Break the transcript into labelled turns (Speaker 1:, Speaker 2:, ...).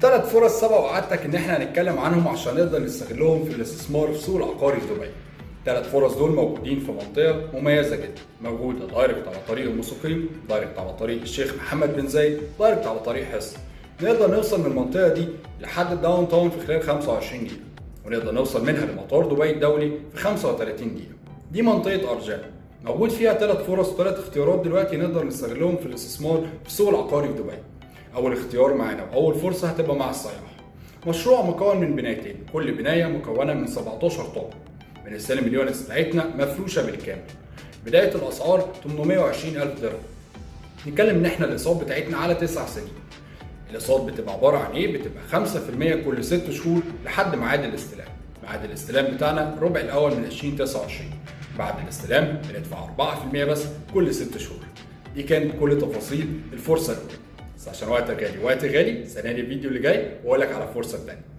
Speaker 1: ثلاث فرص سبق وعدتك ان احنا هنتكلم عنهم عشان نقدر نستغلهم في الاستثمار في السوق العقاري في دبي. ثلاث فرص دول موجودين في منطقة مميزة جدا، موجودة direct على طريق أم صقيم، direct على طريق الشيخ محمد بن زايد، direct على طريق حصن. نقدر نوصل من المنطقة دي لحد ال downtown في خلال 25 دقيقة، ونقدر نوصل منها لمطار دبي الدولي في 35 دقيقة. دي منطقة أرجان، موجود فيها ثلاث فرص وثلاث اختيارات دلوقتي نقدر نستغلهم في الاستثمار في السوق العقاري في دبي. اول اختيار معانا واول فرصة هتبقى مع السياح. مشروع مكون من بنايتين، كل بناية مكونة من 17 طابق. بنستلم ال units بتاعتنا مفروشه بالكامل. بداية الاسعار 820 الف درهم. نتكلم ان احنا الاقساط بتاعتنا على 9 سنين. الاقساط بتبقى عبارة عن ايه؟ بتبقى 5% كل 6 شهور لحد ميعاد الاستلام. ميعاد الاستلام بتاعنا الربع الاول من 2029. بعد الاستلام بندفع 4% بس كل 6 شهور. دي كانت كل تفاصيل الفرصة الاولى. بس عشان وقت غالي وقت غالي، استناني الفيديو اللي جاي واقول لك على الفرصة الثانية.